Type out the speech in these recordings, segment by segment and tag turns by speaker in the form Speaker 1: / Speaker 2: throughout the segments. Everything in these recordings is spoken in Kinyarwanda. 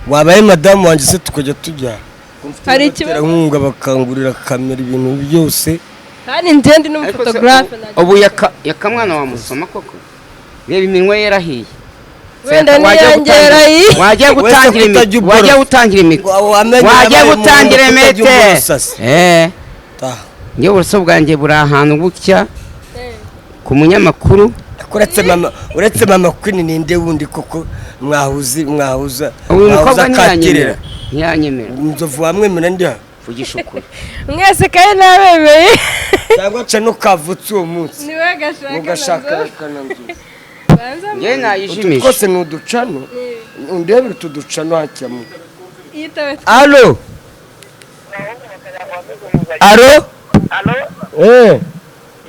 Speaker 1: Wabaye madamu wanjye se, tukajya tujyana?
Speaker 2: Hari ikibazo?
Speaker 1: Abaterankunga bakangurira kamera, ibintu byose.
Speaker 2: Kandi njye ndi
Speaker 3: Ariko se
Speaker 2: n'umuphotographe.
Speaker 3: Ubu Yakamwana wamusoma koko? Reba iminwa ye yarahiye.
Speaker 2: Wenda
Speaker 3: Wajya
Speaker 2: niyanjye yarahiye.
Speaker 3: Wajya
Speaker 1: Wese
Speaker 3: gutangira
Speaker 1: kutajya
Speaker 3: imiti,
Speaker 1: ubora.
Speaker 3: wajya gutangira imiti,
Speaker 1: Wamenye
Speaker 3: wajya
Speaker 1: yabaye
Speaker 3: gutangira
Speaker 1: umuntu kutajya
Speaker 3: imiti.
Speaker 1: uborosa se. Taha.
Speaker 3: Njyewe uburoso bwanjye buri ahantu gutya ku munyamakuru.
Speaker 1: Uretse mama Queen, ninde wundi koko mwahuzi, mwahuza?
Speaker 3: Uyu
Speaker 1: Mwahuza
Speaker 3: mukobwa ntiyanyemera.
Speaker 1: Katirira.
Speaker 3: Ntiyanyemera.
Speaker 1: Nzovu wamwemera ndi hano?
Speaker 3: Vugisha ukuri.
Speaker 2: Mwese kandi nabemeye.
Speaker 1: Cyangwa ca no kavutse uwo munsi.
Speaker 2: Niwe gashaka.
Speaker 1: Mugashaka kananzu.
Speaker 2: Banza.
Speaker 3: Njyewe
Speaker 1: Utu
Speaker 3: nayijimisha.
Speaker 1: twose ni uducano, undebere utu ducano hakiyamo.
Speaker 2: Yitabe.
Speaker 1: Allô, allô.
Speaker 4: Allô?
Speaker 1: Eh.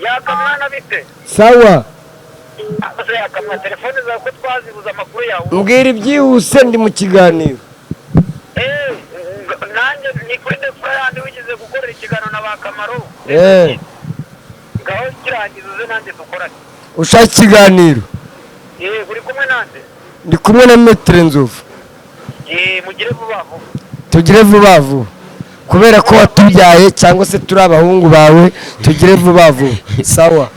Speaker 4: Yakamwana, bite?
Speaker 1: Sawa.
Speaker 4: Ase Yakamwana, telefone zawe ko twazibuze, amakuru yawe?
Speaker 1: Mbwira ibyihuse, ndi mu kiganiro.
Speaker 4: Eh, nanjye ni kuri Defura yandi wigeze gukorera ikiganiro na ba Kamaro.
Speaker 1: Eh.
Speaker 4: Ngaho kirangiza uze nanjye dukorane.
Speaker 1: Ushaka ikiganiro?
Speaker 4: Eh, uri kumwe nande?
Speaker 1: Ndi kumwe na Maître Nzovu.
Speaker 4: Eh, mugire vuba vuba.
Speaker 1: Tugire vuba vuba kubera ko watubyaye, cyangwa se turi abahungu bawe. Tugire vuba vuba, sawa.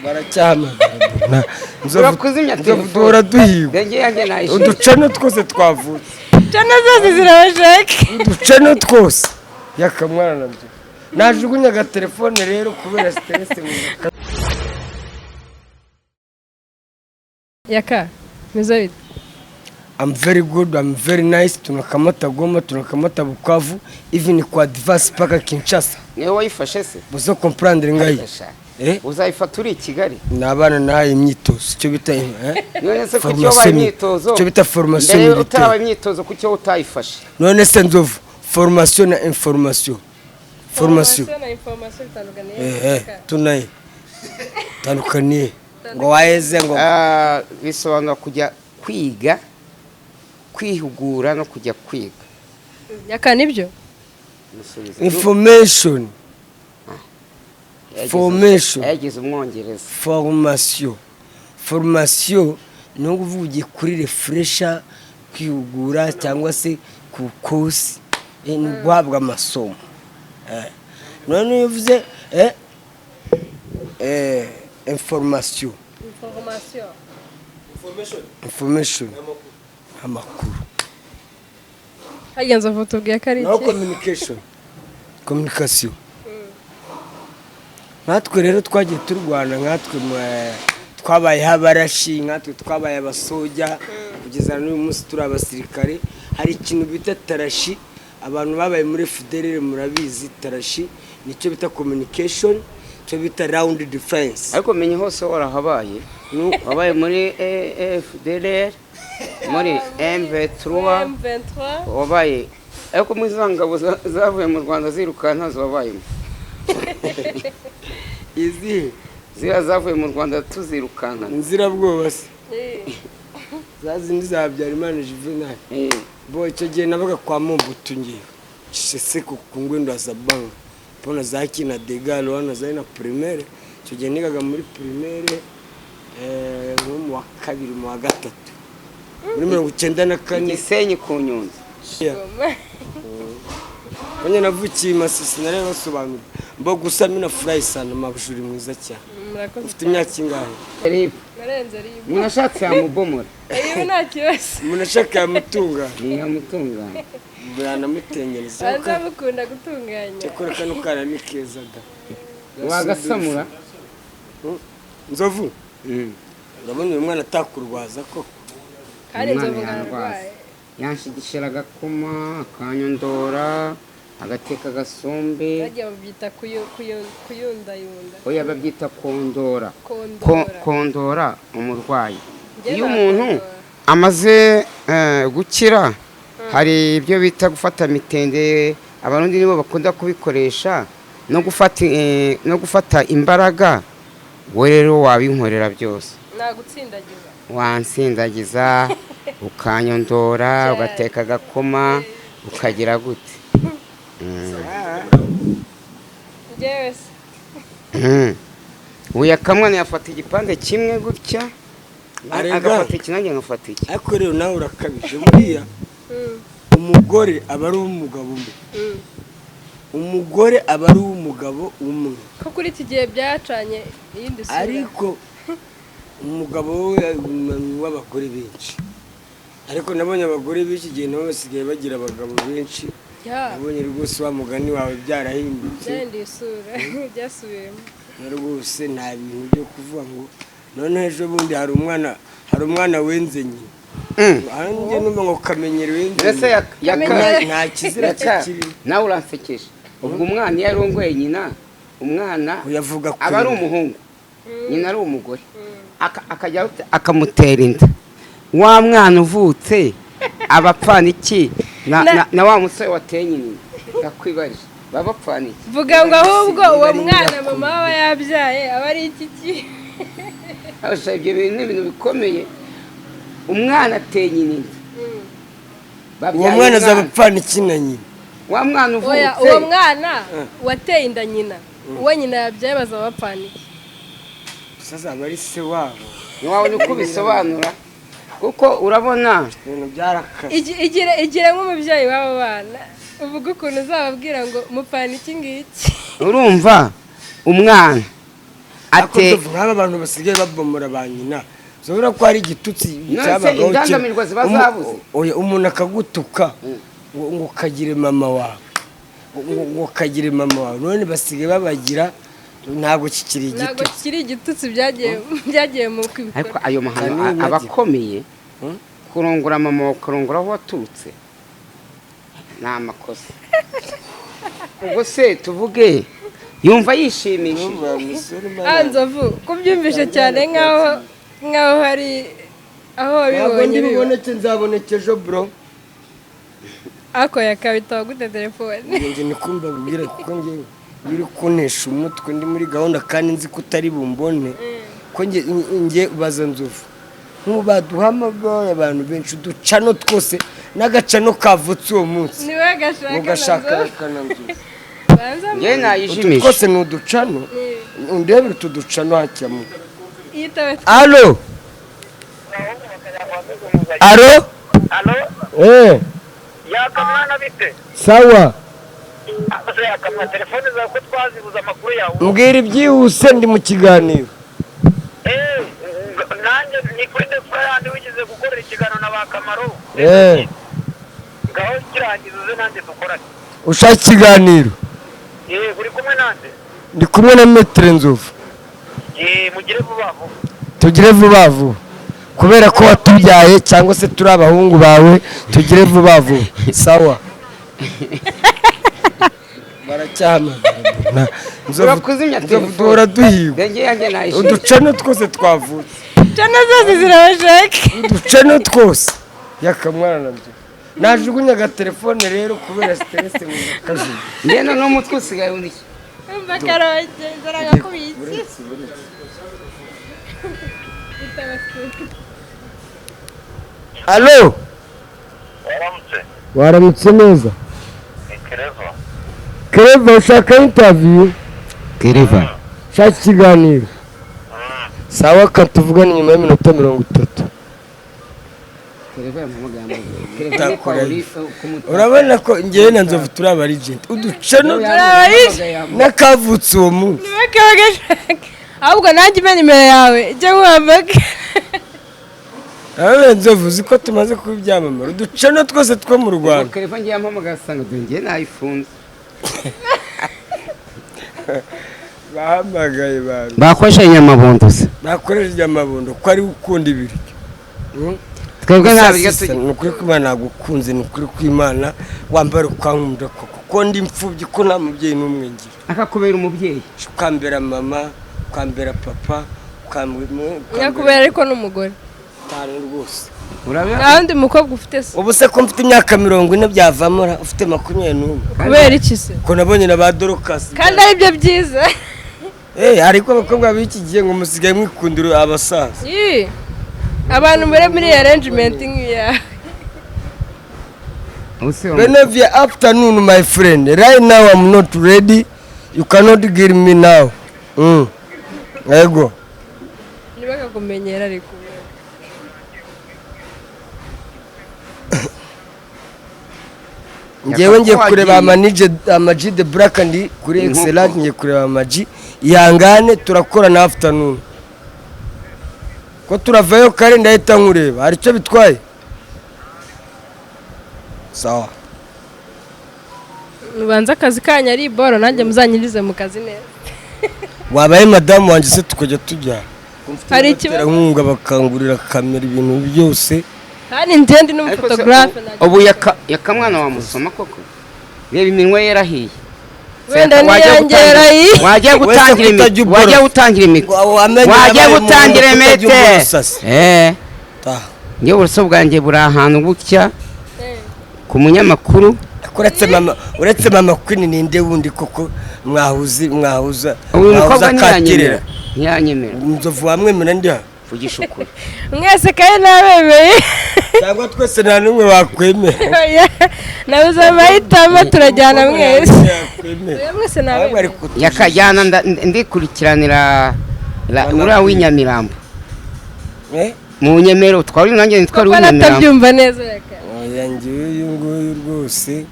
Speaker 1: Baracyahamagara Nzovu.
Speaker 3: Urakuzimya
Speaker 1: Nzovu,
Speaker 3: telefone.
Speaker 1: duhora duhigwa.
Speaker 3: Njye yanjye nayijimisha.
Speaker 1: Uducano twose twavutse.
Speaker 2: Cana zose zirabashaka.
Speaker 1: Uducano twose Yakamwana nabyo najugunya agatelefone rero kubera stress mu
Speaker 2: Yaka, meze bite?
Speaker 1: I'm very good, I'm very nice. Tunakamata Goma, tunakamata Bukavu, even kwa advance paka Kinshasa.
Speaker 3: Niwe wayifashe se?
Speaker 1: Buzo comprendre ngai. Eh?
Speaker 3: Uzayifata uri i Kigali?
Speaker 1: Ni abana nahaye imyitozo, icyo bita
Speaker 3: None se kuki
Speaker 1: formation
Speaker 3: wabaye imyitozo?
Speaker 1: Icyo bita formation
Speaker 3: Mbere
Speaker 1: militaire.
Speaker 3: utaraba imyitozo, kuki wowe utayifashe?
Speaker 1: None se Nzovu, formation na information. Formation.
Speaker 2: Na information bitandukaniye?
Speaker 1: Eh, tunaye. Tandukaniye. Ngo waheze ngo
Speaker 3: Ah, bisobanura kujya kwiga, kwihugura no kujya kwiga.
Speaker 2: Yaka, nibyo?
Speaker 3: Musubize.
Speaker 1: Information. Formation.
Speaker 3: Yagize umwongereza.
Speaker 1: Formation, formation ni ukuvuga ugiye kuri refresher, kwihugura cyangwa se ku course, ni guhabwa amasomo. None iyo uvuze information.
Speaker 2: Information.
Speaker 1: Information, amakuru.
Speaker 2: Harya Nzovu tubwiye ko ari
Speaker 1: Naho
Speaker 2: iki?
Speaker 1: communication, communication. Nkatwe rero twagiye turwana, nkatwe twabayeho abarashi, nkatwe twabaye abasoja, kugeza n'uyu munsi turi abasirikare. Hari ikintu bita tarashi, abantu babaye muri FDLR murabizi. Tarashi nicyo bita communication, icyo bita round defense.
Speaker 3: Ariko menye hose warahabaye, wabaye muri FDLR, muri M23.
Speaker 2: M23.
Speaker 3: Wabaye ariko muri za ngabo zavuye mu Rwanda zirukanka, ntazo wabayemo?
Speaker 1: Izihe?
Speaker 3: Ziriya zavuye mu Rwanda tuzirukanka.
Speaker 1: Inzirabwoba se? Za zindi za Habyarimana Juvenal?
Speaker 3: Eh.
Speaker 1: Bo icyo gihe nabaga kwa Mobutu, ngiye Sese ku ngwendo ya Zabanga mpona za kina degalo hano zari na primaire. Icyo gihe nigaga muri primaire, nko mu wa kabiri, mu wa gatatu, muri 94.
Speaker 3: Igisenyi ku Nyundo.
Speaker 1: Onye navukiye i Masisi, narebe basobanura mbo. Gusa mina furahi sana, mabujuri mwiza cyane.
Speaker 2: Murakoze.
Speaker 1: Ufite imyaka ingahe?
Speaker 3: Rib.
Speaker 2: Narenze ribu.
Speaker 3: Umuntu ashatse yamubomora.
Speaker 2: Ibi nta kibazo.
Speaker 1: Umuntu ashaka yamutunga.
Speaker 3: Ntiyamutunganya.
Speaker 1: Yanamutengereza.
Speaker 2: Banza mukunda gutunganya.
Speaker 1: Cyakora kano kana ni keza da.
Speaker 3: Wagasamura.
Speaker 1: Nzovu, urabona uyu mwana atakurwaza koko?
Speaker 2: Kandi
Speaker 3: Umwana
Speaker 2: Nzovu
Speaker 3: yarwaza.
Speaker 2: ngarwaye.
Speaker 3: Yanshigishira agakoma, akanyondora, agateka agasombe.
Speaker 2: Bagiye babyita kuyundayunda.
Speaker 3: Oya, babyita kondora.
Speaker 2: Kondora.
Speaker 3: Kondora umurwayi.
Speaker 2: Njye
Speaker 3: Iyo umuntu
Speaker 2: nakondora.
Speaker 3: amaze gukira, hari ibyo bita gufata mitende, Abarundi nibo bakunda kubikoresha, no gufata imbaraga. We rero wabinkorera byose.
Speaker 2: Nagutsindagiza.
Speaker 3: Wansindagiza, ukanyondora.
Speaker 2: Cyane.
Speaker 3: Ugateka agakoma, ukagira gute.
Speaker 2: Njyewe se?
Speaker 3: Ubu Yakamwana yafata igipande kimwe gutya.
Speaker 1: Arega.
Speaker 3: Agafata iki, nanjye nkafata iki.
Speaker 1: Ariko rero nawe urakabije buriya. Umugore aba ari uw'umugabo umwe. Umugore aba ari uw'umugabo umwe.
Speaker 2: Ko kuri iki gihe byacanye iyindi sura.
Speaker 1: Ariko umugabo we ni uw'abagore benshi, ariko nabonye abagore b'iki gihe nabo basigaye bagira abagabo benshi.
Speaker 2: Ya,
Speaker 1: Nabonye rwose wa mugani wawe byarahindutse.
Speaker 2: Byahinduye isura, byasubiyemo.
Speaker 1: Na rwose nta bintu byo kuvuga ngo noneho ejo bundi hari umwana wenze nyina. Njye numva ngo kamenyero wenze
Speaker 3: Mbese
Speaker 1: nyina.
Speaker 2: Kamenyero.
Speaker 1: Nta kizira
Speaker 3: yaka
Speaker 1: kikirimo.
Speaker 3: Nawe uransekeje. Ubwo umwana iyo arongoye nyina, umwana
Speaker 1: Uyavuga
Speaker 3: aba ari
Speaker 1: kure.
Speaker 3: umuhungu, nyina ari umugore. Akajya akamutera inda, wa mwana uvutse aba apfana iki na wa musore wateye nyina inda? Ndakwibarije, baba bapfana iki?
Speaker 2: Vuga ngo ahubwo uwo
Speaker 1: Niba ari
Speaker 2: mwana
Speaker 1: nyirakuru.
Speaker 2: mama aba yabyaye aba ari iki ki?
Speaker 3: Abasha, ibyo bintu ni ibintu bikomeye. Umwana ateye nyina inda.
Speaker 1: Uwo
Speaker 3: Babyaye.
Speaker 1: mwana azaba apfana iki na nyina?
Speaker 3: Wa mwana
Speaker 2: Oya,
Speaker 3: uvutse.
Speaker 2: uwo mwana wateye inda nyina, uwo nyina yabyaye, bazaba bapfana iki?
Speaker 1: Gusa azaba ari se wabo.
Speaker 3: Ntiwabona uko ubisobanura, kuko urabona
Speaker 1: Ibintu byarakaze.
Speaker 2: Igire nk'umubyeyi w'abo bana, uvuga ukuntu uzababwira ngo mupfana iki ngiki.
Speaker 3: Urumva umwana
Speaker 1: Ariko
Speaker 3: ate
Speaker 1: tuvuga nk'aba bantu basigaye babomora ba nyina, uzabona ko hari igitutsi
Speaker 3: None se
Speaker 1: cyabagaho kera.
Speaker 3: indangamirwa ziba zabuze?
Speaker 1: Oya, umuntu akagutuka ngo ukagire mama wawe, ngo ukagire mama wawe. None basigaye babagira, ntabwo kikiri
Speaker 2: Ntabwo
Speaker 1: igitutsi.
Speaker 2: kikiri igitutsi, byagiye mu
Speaker 3: Ariko
Speaker 2: kwibikora.
Speaker 3: ayo mahano
Speaker 1: Kanini
Speaker 3: aba
Speaker 1: nagi.
Speaker 3: akomeye.
Speaker 1: Hmm?
Speaker 3: Kurongora mama wawe, ukarongora aho waturutse, ni amakosa. Ubwo se tuvuge yumva yishimishije?
Speaker 2: Nzovu, kubyumvishe cyane nkaho hari aho
Speaker 1: Ntabwo
Speaker 2: wabibonye
Speaker 1: ndi
Speaker 2: biba.
Speaker 1: buboneke, nzaboneke ejo, bro.
Speaker 2: Ako yakabitaba gute telefone?
Speaker 1: Njye ni kumva mbwira, kuko njye biri kuntesha umutwe. Ndi muri gahunda kandi nzi ko utari bumbone, ko njye baza Nzovu nk'ubu baduhamagaye abantu benshi, uducano twose n'agacano kavutse uwo munsi.
Speaker 2: Niwe gashaka.
Speaker 1: Ugashaka
Speaker 2: na Nzovu.
Speaker 1: Kana Nzovu.
Speaker 2: Banza.
Speaker 3: Njyewe
Speaker 1: Utu
Speaker 3: nayijimisha.
Speaker 1: twose ni uducano, undebere utu ducano hakiyamo.
Speaker 2: Yitabe.
Speaker 1: Alo, alo.
Speaker 4: Alo.
Speaker 1: Eh.
Speaker 4: Yaka mwana, bite?
Speaker 1: Sawa.
Speaker 4: Ase Yaka, telefone zawe ko twazibuze, amakuru yawe?
Speaker 1: Mbwira ibyihuse, ndi mu kiganiro.
Speaker 4: Eh, nanjye ni kuri Defurayandi wigeze gukorera ikiganiro na ba Kamaro.
Speaker 1: Eh.
Speaker 4: Ngaho kirangiza uze nanjye dukorane.
Speaker 1: Ushaka ikiganiro?
Speaker 4: Eh, uri kumwe nande?
Speaker 1: Ndi kumwe na Maître Nzovu.
Speaker 4: Eh, mugire vuba vuba.
Speaker 1: Tugire vuba vuba kubera ko watubyaye, cyangwa se turi abahungu bawe. Tugire vuba vuba. Sawa, baracyahamagara. Nzovu.
Speaker 3: Urakuzimya
Speaker 1: Nzovu,
Speaker 3: telefone.
Speaker 1: duhora duhigwa.
Speaker 3: Njye yanjye nayishyuye.
Speaker 1: Uducano twose twavutse.
Speaker 2: Cano zose zirabashaka.
Speaker 1: Uducano twose yakamwana na Nzovu. Najugunya agatelefone rero kubera stress mu kajugu.
Speaker 3: Njye noneho umutwe usigaye unishye.
Speaker 2: Umva karonge nzara ngakubitse.
Speaker 1: Uretse, uretse.
Speaker 2: Yitaba.
Speaker 1: Alo.
Speaker 4: Waramutse.
Speaker 1: Waramutse neza.
Speaker 4: Ni Kereva.
Speaker 1: Kereva, ushaka interview?
Speaker 3: Kereva.
Speaker 1: Ushaka ikiganiro? Sawa, ka tuvugane nyuma y'iminota 30.
Speaker 3: Kereva yamuhamagaye. Kereva ni kwa uri kumutaka.
Speaker 1: Urabona ko ngewe na Nzovu turi aba legend, uducano n'akavutse uwo munsi.
Speaker 2: Niwe kaba gashaka. Ahubwo nanjye imena nimero yawe ijya nkuhamagara.
Speaker 1: Urabona Nzovu, uzi ko tumaze kuba ibyamamare, uducano twose two mu Rwanda.
Speaker 3: Kereva ngiye yamuhamagaye asanga dore njye nayifunze.
Speaker 1: Bahamagaye bantu.
Speaker 3: Bakoresha inyamabondo se?
Speaker 1: Bakoresheje amabondo ko ari ukunda ibiryo.
Speaker 3: Twebwe nta biryo
Speaker 1: Gusa
Speaker 3: tugira.
Speaker 1: Ni ukuri kw'Imana nagukunze, ni ukuri kw'Imana wambara ukankunda koko, ko ndi imfubyi, ko nta mubyeyi n'umwe ngira.
Speaker 3: Akakubera umubyeyi.
Speaker 1: Ukambera mama, ukambera papa, ukambera
Speaker 2: Nyakubera ariko n'umugore.
Speaker 1: Cyane rwose.
Speaker 3: Urabona.
Speaker 2: Nta wundi mukobwa ufite se?
Speaker 1: Ubu se ko mfite imyaka 40 byavamo ra, ufite 21?
Speaker 2: Kubera iki se?
Speaker 1: Ko nabonye na ba Dorokasi.
Speaker 2: Kandi aribyo byiza.
Speaker 1: Eh, ariko abakobwa b'iki gihe ngo musigaye mwikundira abasaza.
Speaker 2: Ii, abantu muri arrangement nk'iyawe.
Speaker 3: Ubuse
Speaker 1: Benevia, afternoon my friend. Right now I'm not ready. You cannot get me now. Ego.
Speaker 2: Ntibakakumenyera ariko.
Speaker 1: Ngewe ngiye
Speaker 3: Yaka, ko
Speaker 1: kureba
Speaker 3: wagiye.
Speaker 1: Amanije Ama-G The Black, ndi kuri
Speaker 3: Inkoko.
Speaker 1: Excellent, ngiye kureba Ama-G. Ihangane, turakorana afternoon, ko turavayo kare, ndahita nkureba. Hari icyo bitwaye? Sawa.
Speaker 2: Mubanze akazi kanyu ari boro, nanjye muzanyirize mu kazi neza.
Speaker 1: Wabaye madamu wanjye se tukajya tujyana?
Speaker 2: Hari ikibazo?
Speaker 1: Abaterankunga bakangurira kamera, ibintu byose.
Speaker 2: Kandi njye ndi
Speaker 3: Ariko se
Speaker 2: n'umufotogarafe.
Speaker 3: Ubu yakamwana wamusoma koko? Reba iminwa ye yarahiye.
Speaker 2: Wenda
Speaker 3: Wajya
Speaker 2: niyanjye yarahiye.
Speaker 3: Wajya
Speaker 1: Wese
Speaker 3: gutangira
Speaker 1: kutajya
Speaker 3: imiti,
Speaker 1: uborosa.
Speaker 3: wajya gutangira imiti,
Speaker 1: Wamenye
Speaker 3: wajya
Speaker 1: yabaye
Speaker 3: gutangira
Speaker 1: umuntu kutajya
Speaker 3: imiti.
Speaker 1: uborosa se. Taha.
Speaker 3: Njye uburoso bwanjye buri ahantu gutya ku munyamakuru.
Speaker 1: Uretse mama Queen, ninde wundi koko mwahuzi, mwahuza,
Speaker 3: Uyu
Speaker 1: mwahuza
Speaker 3: mukobwa ntiyanyemera.
Speaker 1: Katirera?
Speaker 3: Ntiyanyemera.
Speaker 1: Nzovu wamwemera ndi hano?
Speaker 3: Vugisha ukuri.
Speaker 2: Mwese kandi nabemeye.
Speaker 1: Cyangwa twese nta n'umwe wakwemera?
Speaker 2: Oya, nabuze amahitamo, turajyana mwese.
Speaker 1: Yakwemera.
Speaker 2: Oya, mwese
Speaker 1: Ahubwo ari
Speaker 2: nabemeye.
Speaker 3: Yakajyana ndikurikiranira
Speaker 1: Mama
Speaker 3: uriya
Speaker 1: Queen.
Speaker 3: w'inyamirambo.
Speaker 1: Eh?
Speaker 3: Mu nyemero twari, nanjye nitwari
Speaker 2: Kuko
Speaker 3: w'inyamirambo.
Speaker 2: natabyumva neza reka.
Speaker 1: Oya, njyewe uyu nguyu rwose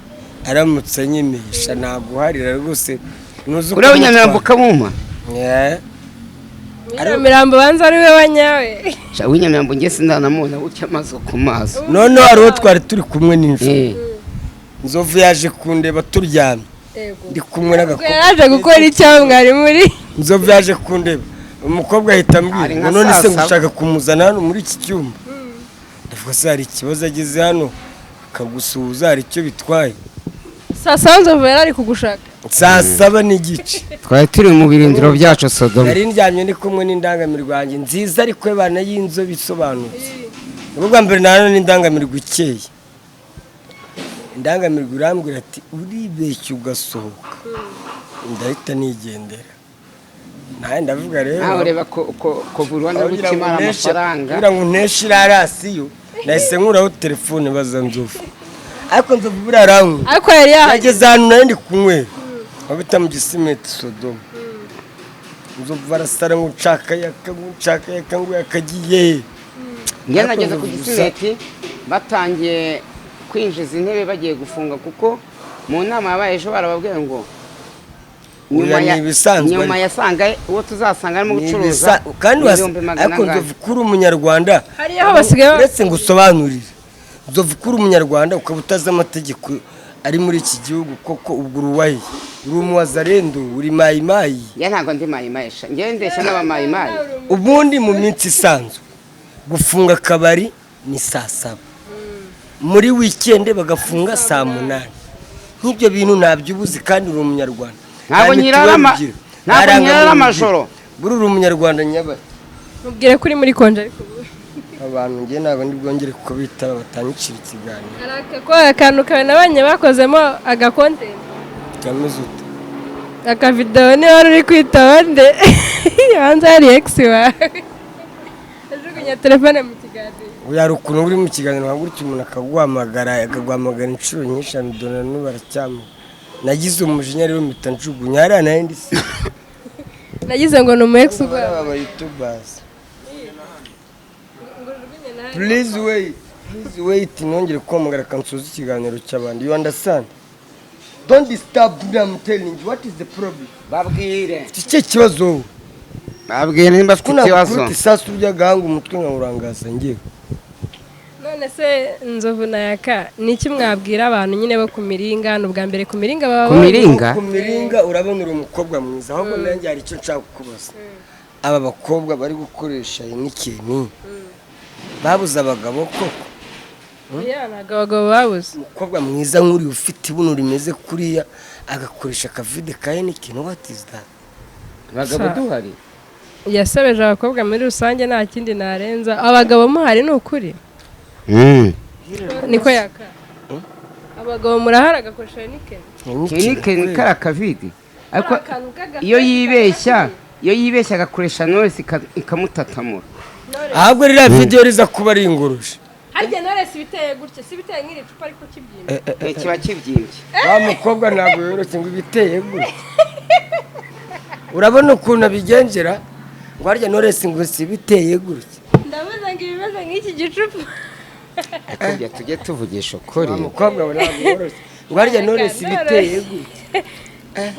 Speaker 1: aramutse anyemisha naguharira rwose, ntuzi uko
Speaker 3: Uriya w'inyamirambo
Speaker 1: umutwara.
Speaker 3: ukamumpa.
Speaker 1: Eh.
Speaker 2: Nyamirambo banza ari we wanyawe.
Speaker 3: Sha, w'inyamirambo njye sindanamubona gutya amaso ku maso.
Speaker 1: Noneho hari uwo twari turi kumwe nijoro. Nzovu yaje kundeba turyamye.
Speaker 2: Yego.
Speaker 1: Ndi kumwe n'agakobwa.
Speaker 2: Yaraje gukora icyaha mwari muri?
Speaker 1: Nzovu yaje kundeba, umukobwa ahita ambwira
Speaker 3: Ari
Speaker 1: ngo
Speaker 3: nka
Speaker 1: none
Speaker 3: saa
Speaker 1: se
Speaker 3: saba.
Speaker 1: ngo ushaka kumuzana hano muri iki cyumba? Ndavuga se hari ikibazo, ageze hano akagusuhuza hari icyo bitwaye?
Speaker 2: Saa saba Nzovu yari ari kugushaka?
Speaker 1: 7:30.
Speaker 3: Twari turi mu birindiro byacu Sodoma.
Speaker 1: Nari ndyamye ndi kumwe n'indangamirwa yanjye nziza, ariko y'abana y'inzobe isobanutse. Nibwo bwa mbere nahana n'indangamirwa ikeye. Indangamirwa irambwira ati: "Uribeshya ugasohoka ndahita nigendera." Nawe ndavuga rero,
Speaker 3: Nawe ureba ko kuva u Rwanda
Speaker 1: kugira ngo
Speaker 3: rukimara amafaranga.
Speaker 1: Kugira ngo nteshe irarasiyo, nahise nkuraho telefone baza Nzovu, ariko Nzovu buriya arankunda.
Speaker 2: Ariko yari yahageze.
Speaker 1: Nageze ahantu nari ndi kunywera aho bita mu Gisimeti Sodoma, Nzovu arasara ngo nshaka yaka, ngo nshaka yaka, ngo yakagiye he?
Speaker 3: Njye
Speaker 1: Ariko
Speaker 3: nageze ku
Speaker 1: Nzovu gusa-
Speaker 3: Gisimeti batangiye kwinjiza intebe, bagiye gufunga, kuko mu nama yabaye ejo barababwiye ngo
Speaker 1: Oya, ni ibisanzwe
Speaker 3: nyuma
Speaker 1: ariko.
Speaker 3: yasanga uwo tuzasanga arimo
Speaker 1: Ni
Speaker 3: gucuruza
Speaker 1: kandi
Speaker 3: 100,000
Speaker 1: ariko
Speaker 3: angahe.
Speaker 1: Nzovu, kuri umunyarwanda,
Speaker 2: Hariya aho basigaye
Speaker 1: uretse ngo usobanurire, Nzovu, kuri umunyarwanda ukaba utazi amategeko ari muri iki gihugu koko, ubwo uruwaye? Uri umuwazarendo? Uri mayimayi?
Speaker 3: Njye ntabwo ndi mayimayi sha, njye ndeshya n'abamayimayi.
Speaker 1: Ubundi mu minsi isanzwe gufunga akabari ni saa 7, muri weekend bagafunga saa 8. Nk'ibyo bintu ntabyo ubuzi kandi uri umunyarwanda.
Speaker 3: Ntabwo
Speaker 1: Nta
Speaker 3: nyirara
Speaker 1: mituweli ugira.
Speaker 3: ntabwo
Speaker 1: Nta
Speaker 3: nyirara
Speaker 1: rangamuntu
Speaker 3: amajoro.
Speaker 1: ugira. Buri uri umunyarwanda nyabari.
Speaker 2: Mubwire ko uri muri konje ariko ubu.
Speaker 1: Abantu njye ntabwo ndi bwongere kubitaba, batanyicira ikiganiro.
Speaker 2: Hari akantu kawe nabonye bakozemo agakontenti.
Speaker 1: Kameze ute?
Speaker 2: Akavidewo, niba wari uri kwitaba nde, hanze hari ex wawe ajugunya telefone mu kiganiro.
Speaker 1: Uyu hari ukuntu uri mu kiganiro nka gutya, umuntu akaguhamagara, akaguhamagara inshuro nyinshi, anudona n'ubu aracyamuha. Nagize umujinya rero mpita njugunya hariya nayo ndi se.
Speaker 2: Nagize ngo ni umu ex urwaye.
Speaker 1: Aba youtubers, please wait, please wait, ntongere kumpamagara, akansoza ikiganiro cy'abandi. You understand? Don't disturb me, I'm telling you. What is the problem?
Speaker 3: Babwire.
Speaker 1: Ufite ikihe kibazo wowe?
Speaker 3: Babwire nimba afite
Speaker 1: Ko
Speaker 3: ikibazo.
Speaker 1: nakukubita isasu ry'agahanga, umutwe nkawurangaza ngewe.
Speaker 2: None se Nzovu na Yaka, ni iki mwabwira abantu nyine bo ku Miringa? Ni ubwa mbere ku Miringa baba
Speaker 3: Ku Miringa?
Speaker 1: Ku Miringa, urabona uri umukobwa mwiza. Ahubwo nanjye hari icyo nshaka kukubaza: aba bakobwa bari gukoresha n'ikintu, babuze abagabo koko?
Speaker 2: Yeah, ntabwo abagabo babuze.
Speaker 1: Umukobwa mwiza nk'uriya ufite ibuno rimeze kuriya agakoresha akavide ka Heineken, what is that?
Speaker 3: Abagabo duhari.
Speaker 2: Yasebeje abakobwa muri rusange, nta kindi narenza. Abagabo muhari, ni ukuri. Niko Yaka, abagabo murahari agakoresha Heineken?
Speaker 3: Heineken kari akavidi, ariko
Speaker 2: Akantu k'agafe.
Speaker 3: iyo yibeshya agakoresha Knowless ikamutatamura.
Speaker 1: Ahubwo ririya video riza kuba ari inguruje.
Speaker 2: Harya Knowless ibiteye gutya, si ibiteye nk'iri cupa ariko kibyimba?
Speaker 3: Kiba kibyimbye.
Speaker 1: Wa mukobwa ntabwo yoroshye ngo ibiteye gutya. Urabona ukuntu abigengera ngo harya Knowless ngo si ibiteye gutya.
Speaker 2: Ndabona ngo ibimeze nk'iki gicupa.
Speaker 3: Ariko tujye tuvugisha ukuri.
Speaker 1: Wa mukobwa we ntabwo woroshye, ngo harya Knowless biteye gute? Eh.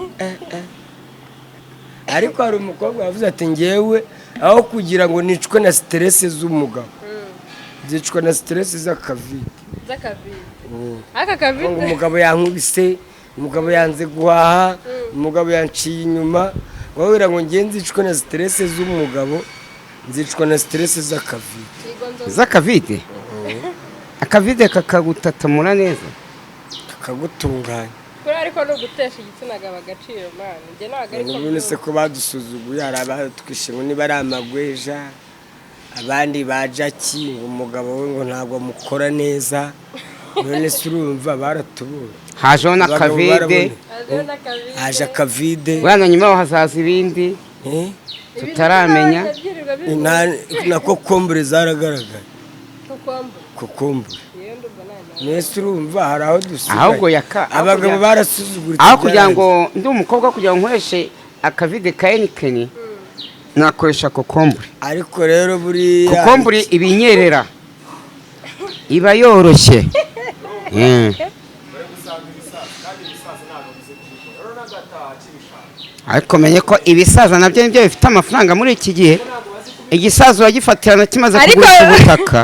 Speaker 1: Ariko hari umukobwa wavuze ati: "Ngewe aho kugira ngo nicwe na stress z'umugabo, nzicwa na stress z'akavide."
Speaker 2: Z'akavide, aka kavide.
Speaker 1: Ngo umugabo yankubise, umugabo yanze guhaha, umugabo yanciye inyuma. Wabwira ngo ngewe nzicwe na stress z'umugabo, nzicwa na stress z'akavide.
Speaker 3: Z'akavide, akavide kakagutatamura neza.
Speaker 1: Kakagutunganya.
Speaker 2: Kuri ariko ni ugutesha igitsina gabo agaciro, man, njye ntabwo ariko.
Speaker 1: Ubu se ko badusuzuguye, hari abatwishe ngo niba ari amagweja, abandi ba Jackie, ngo umugabo we ngo ntabwo amukora neza. None se urumva baratubonye?
Speaker 3: Hajeho
Speaker 1: Abagabo
Speaker 3: n'akavide.
Speaker 1: barabonye.
Speaker 2: Hajeho n'akavide.
Speaker 1: Haje akavide.
Speaker 3: Bwana, nyuma yaho hazaza ibindi
Speaker 1: Eh?
Speaker 3: tutaramenya.
Speaker 2: Byirirwa bivuga.
Speaker 1: Na kokombure zaragaragaye.
Speaker 2: Kokombure?
Speaker 1: Kokombure.
Speaker 2: Yewe, ndumva nta
Speaker 1: Nese urumva hari aho dusigaye?
Speaker 3: Ahubwo yaka
Speaker 1: Abagabo barasuzuguritse.
Speaker 3: Aho kugira ngo ndi umukobwa, kugira ngo nkoreshe akavide ka Heineken, nakoresha kokombure.
Speaker 1: Ariko rero buriya
Speaker 3: Kokombure ibinyerera, iba yoroshye.
Speaker 5: Bari gusanga ibisaza, kandi ibisaza ntabwo bizi kubikora rero, n'agataha akibishaka.
Speaker 3: Ariko menye ko ibisaza nabyo nibyo bifite amafaranga muri iki gihe. Igisaza uragifatirana kimaze kugurisha ubutaka.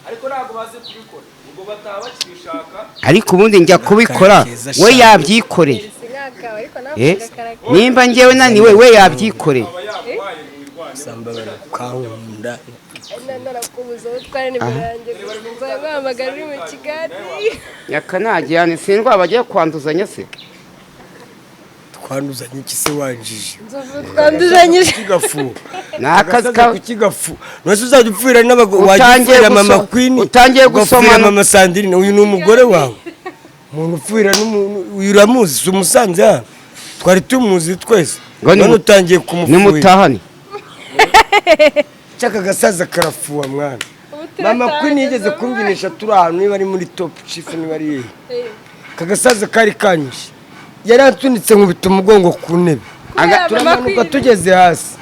Speaker 5: Ariko ntabwo bazi kubikora, ubwo bataha bakibishaka.
Speaker 3: Ariko ubundi njya kubikora,
Speaker 1: Keza
Speaker 3: we
Speaker 1: shaka.
Speaker 3: yabyikoreye.
Speaker 2: Sinkakawe ariko nawe
Speaker 3: Eh?
Speaker 2: ugakaraka.
Speaker 3: Nimba njyewe naniwe, we yabyikoreye.
Speaker 5: Aba yaguhaye ngo wirwane.
Speaker 1: Samba barakunkunda.
Speaker 2: Narakubuza utware nimero yanjye gusa, nzaguhamagara uri mu kiganiro.
Speaker 3: Yakanagirane si indwara bagiye kwanduzanya se?
Speaker 1: Twanduzanye iki se, wanjije?
Speaker 2: Nzovu, twanduzanyije.
Speaker 1: Kigafu.
Speaker 3: Ni akazi ka
Speaker 1: Kukigafu none se uzajya upfira n'abagore? Wajya
Speaker 3: Utangiye
Speaker 1: upfira mama Queen,
Speaker 3: utangiye
Speaker 1: ugapfira
Speaker 3: gusomana.
Speaker 1: mama Sandrine. Uyu ni umugore wawe, umuntu upfira n'umuntu uyu uramuzi? Si umusanze hano? Twari tumuzi twese.
Speaker 3: Ngo
Speaker 1: None utangiye kumufuhira.
Speaker 3: Nimutahane.
Speaker 1: Cyaka gasaza karafuha, mwana.
Speaker 2: Ubu
Speaker 1: Mama Queen yigeze
Speaker 2: turatangiza.
Speaker 1: kumvinisha turi ahantu, niba ari muri Top Chief, niba ari hehe.
Speaker 2: Eh.
Speaker 1: Kagasaza kari kanyishe, yaransunitse nkubita umugongo ku ntebe.
Speaker 2: Kubera mama
Speaker 1: Turamanuka,
Speaker 2: Queen.
Speaker 1: tugeze hasi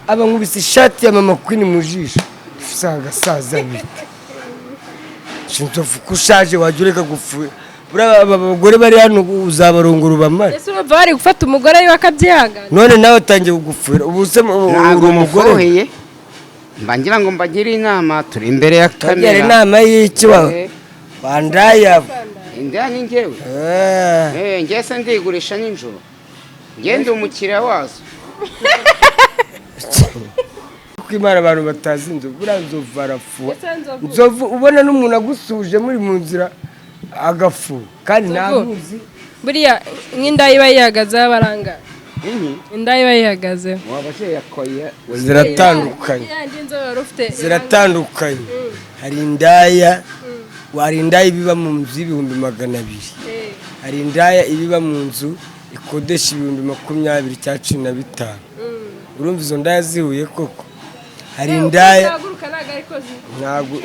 Speaker 1: aba nkubise ishati ya mama Queen mu jisho. Gusa agasaza bite, Nzovu, ko ushaje wajya ureka gupfuye? Buriya aba bagore bari hano uzabarongora ubamare.
Speaker 2: Ese urumva bari gufata umugore we bakabyihangana?
Speaker 1: None nawe atangiye kugupfuira ubu se
Speaker 3: Ntabwo
Speaker 1: uri umugore?
Speaker 3: mufuhiye, mba ngira ngo mbagire inama, turi imbere ya
Speaker 1: Kabyara
Speaker 3: kamera.
Speaker 1: inama y'iki wa
Speaker 3: Eh,
Speaker 1: wandaya?
Speaker 3: Indaya ni njyewe?
Speaker 1: Eh.
Speaker 3: Eh, njye se ndigurisha nijoro? Njye ndi umukiriya wazo.
Speaker 1: Kuko Imana, abantu batazi inzovu, buriya Nzovu arafuha.
Speaker 2: Ese Nzovu?
Speaker 1: Nzovu ubona n'umuntu agusuje muri mu nzira agafu kandi
Speaker 2: Nzovu.
Speaker 1: ntamuzi.
Speaker 2: Buriya nk'inda iba yihagazeho abaranga, inda iba yihagazeho.
Speaker 3: Wabashe yakoye.
Speaker 1: Ziratandukanye.
Speaker 2: Yandi inzobe wari ufite.
Speaker 1: Ziratandukanye. Hari indaya ibiba mu nzu y'200,000.
Speaker 2: Eh.
Speaker 1: Hari indaya ibiba mu nzu ikodesha 20,000 cya 15. Urumva izo ndaya zihuye koko? Hari indaya
Speaker 2: Uzahaguruka ntabwo ariko
Speaker 1: ntabwo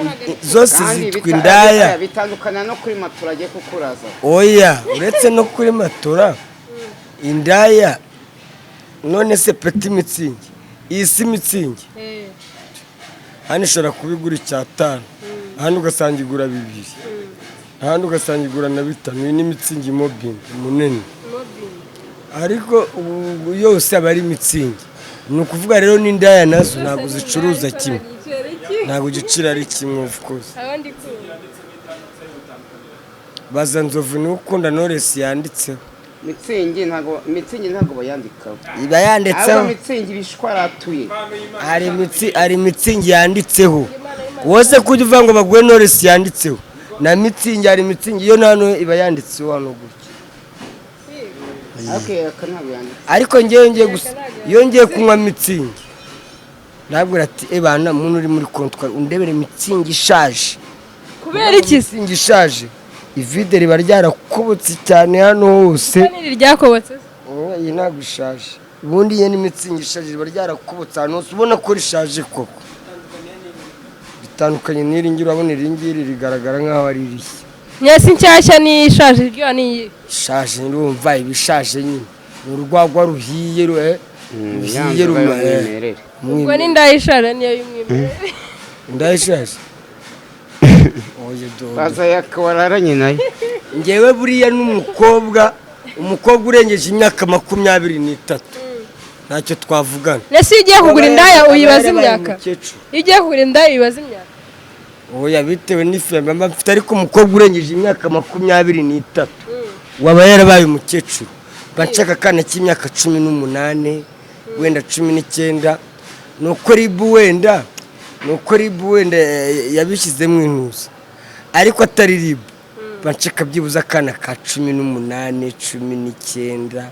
Speaker 1: zose
Speaker 3: Kandi
Speaker 1: zitwa indaya.
Speaker 3: Bitandukana no kuri matora agiye kukuraza.
Speaker 1: Oya, uretse no kuri matora, indaya none se Petit Mützig, iyi si Mützig?
Speaker 2: Eh.
Speaker 1: Hano ishobora kuba igura icyatanu, ahandi ugasanga igura bibiri, ahandi ugasanga igura na bitanu. Iyi ni Mützig Mobbing munini.
Speaker 2: Mobbing.
Speaker 1: Ariko ubu yose aba ari Mützig. Ni ukuvuga rero n'indaya nazo ntabwo zicuruza kimwe. Ntabwo igiciro ari kimwe, of course.
Speaker 2: Abandi kumva.
Speaker 1: Baza Nzovu, niwe ukunda Knowless yanditseho.
Speaker 3: Mützig ntabwo, Mützig ntabwo bayandikaho.
Speaker 1: Iba
Speaker 3: Ahubwo
Speaker 1: yanditseho.
Speaker 3: Mützig ibishwaratuye.
Speaker 1: Hari imitsi, hari Mützig yanditseho. Wowe se kujya uvuga ngo baguhe Knowless yanditseho na Mützig? Hari Mützig iyo nano iba yanditseho hano gutya.
Speaker 3: Ariko aka ntabwo yanditse.
Speaker 1: Ariko ngewe ngiye gusa, iyo ngiye kunywa Mützig nabwira ati: "Ebana muntu uri muri comptoir, undebere Mützig ishaje."
Speaker 2: Kubera iki se?
Speaker 1: Mützig ishaje, ivide riba ryarakobotse cyane hano hose.
Speaker 2: Niri ryakobotse se?
Speaker 1: Oya, iyi ntabwo ishaje. Ubundi iyo ni Mützig ishaje, riba ryarakobotse ahantu hose, ubona ko rishaje koko. Bitandukanye n'iri ngiri. Urabona iri ngiri rigaragara nk'aho ari rishya.
Speaker 2: Nyasi nshyashya n'ishaje iryoha ni iyihe?
Speaker 1: Ishaje, urumva iba ishaje nyine ni urwagwa ruhiye ruhiye.
Speaker 3: Yanzoga y'umwimerere.
Speaker 2: Ubwo n'indaya ishaje niyo y'umwimerere.
Speaker 1: Indaya ishaje. Oya, dodo.
Speaker 3: Baza yakawararanye nayo.
Speaker 1: Ngewe buriya n'umukobwa, umukobwa urengeje imyaka 23 ntacyo twavugana.
Speaker 2: Ese iyo ugiye kugura indaya
Speaker 1: Aba
Speaker 2: uyibaza
Speaker 1: yarabaye
Speaker 2: imyaka?
Speaker 1: umukecuru.
Speaker 2: Iyo ugiye kugura indaya uyibaza imyaka?
Speaker 1: Oya, bitewe n'ifemba mba mfite, ariko umukobwa urengeje imyaka 23 waba yarabaye umukecuru. Mba nshaka akana k'imyaka 18, wenda 19. Nuko RIB wenda yabishyizemo intuza, ariko atari RIB, mba nshaka byibuze akana ka 18, 19,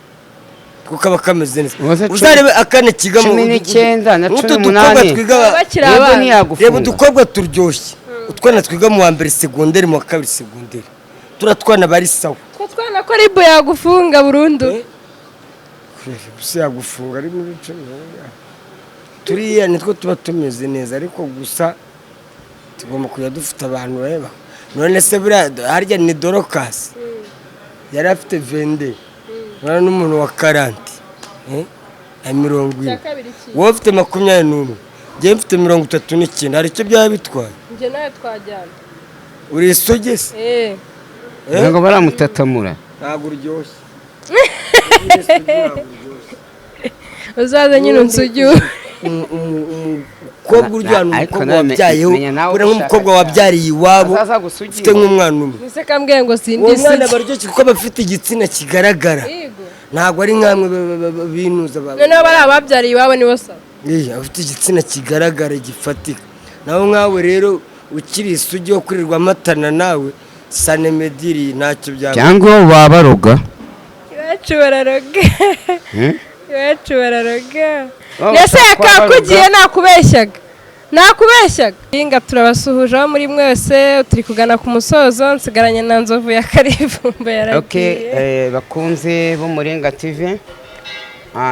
Speaker 1: kuko kaba kameze neza.
Speaker 3: Ubuze
Speaker 1: Uzarebe akana kiga mu
Speaker 3: 19 na
Speaker 1: nk'utu
Speaker 3: cumi
Speaker 1: dukobwa
Speaker 3: n'umunani.
Speaker 1: twiga
Speaker 2: Bakiri
Speaker 3: Yego,
Speaker 2: abana.
Speaker 3: ntiyagufunga.
Speaker 1: Reba udukobwa turyoshye, utwana twiga mu wa mbere segonderi, mu wa kabiri segonderi, turiya twana bari sawa.
Speaker 2: Two twana ko RIB yagufunga burundu.
Speaker 1: Gusa yagufunga ari muri cumi, turiya nitwo tuba tumeze neza, ariko gusa tugomba kujya dufite abantu bareba. None se buriya harya ni Dorokasi yari afite 22, urabona n'umuntu wa 40 na 40.
Speaker 2: Kabiri ki?
Speaker 1: Wowe ufite 21, njyewe mfite 39, hari icyo byaba bitwaye?
Speaker 2: Njye nawe twajyana.
Speaker 1: Uri isugi se?
Speaker 2: Eh.
Speaker 1: Eh?
Speaker 3: Ntabwo baramutatamura.
Speaker 1: Ntabwo uryoshye.
Speaker 2: Uzaze nyine unsugi.
Speaker 1: Umukobwa uryoha ni
Speaker 3: Ariko
Speaker 1: umukobwa
Speaker 3: nawe
Speaker 1: wabyayeho,
Speaker 3: menya nawe
Speaker 1: buriya nk'umukobwa
Speaker 3: ushaka
Speaker 1: wabyariye iwabo,
Speaker 3: Azaza gusugira.
Speaker 1: ufite nk'umwana umwe.
Speaker 2: Ese kambwiye ngo sindi
Speaker 1: Uwo mwana
Speaker 2: isugi.
Speaker 1: aba aryoshye kuko aba afite igitsina kigaragara.
Speaker 2: Yego.
Speaker 1: Ntabwo ari nkamwe binuza
Speaker 2: Noneho bari ababyariye iwabo nibo sawa.
Speaker 1: Iya, afite igitsina kigaragara gifatika. Naho nkawe rero ukiri isugi wo kwirirwa amatana nawe sanemediri, ntacyo byaba.
Speaker 3: Cyangwa babaroga.
Speaker 2: Iwacu bararoga. Iwacu bararoga.
Speaker 3: Baba
Speaker 2: Mbese
Speaker 3: bashaka kuba
Speaker 2: yakakugiye.
Speaker 3: baroga.
Speaker 2: Nakubeshyaga, nakubeshyaga. Inga turabasuhuje aho muri mwese. Turi kugana ku musozo, nsigaranye na Nzovu ya Karivumba.
Speaker 3: Okay,
Speaker 2: Yaragiye.
Speaker 3: bakunze b'Umuringa TV,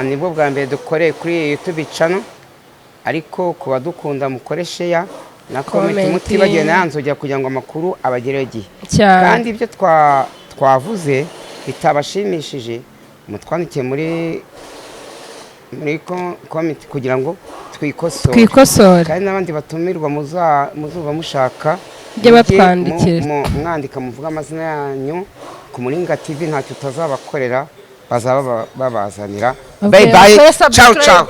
Speaker 3: nibwo bwa mbere dukoreye kuri YouTube channel, ariko ku badukunda mukore share na comment,
Speaker 2: Comment.
Speaker 3: mutibagiwe na ya nzogera kugira ngo amakuru abagereho igihe.
Speaker 2: Cyane.
Speaker 3: Kandi ibyo twavuze bitabashimishije, mutwandikiye muri comment kugira ngo twikosore.
Speaker 2: Twikosore.
Speaker 3: Kandi n'abandi batumirwa muzuba mushaka
Speaker 2: Mujye
Speaker 3: mujye
Speaker 2: batwandikira.
Speaker 3: mwandika muvuge amazina yanyu ku Muringa TV, ntacyo utazabakorera, bazaba babazanira.
Speaker 2: Okay,
Speaker 3: Bye bye.
Speaker 2: bakore
Speaker 3: Ciao.
Speaker 2: subscribe.
Speaker 3: Ciao.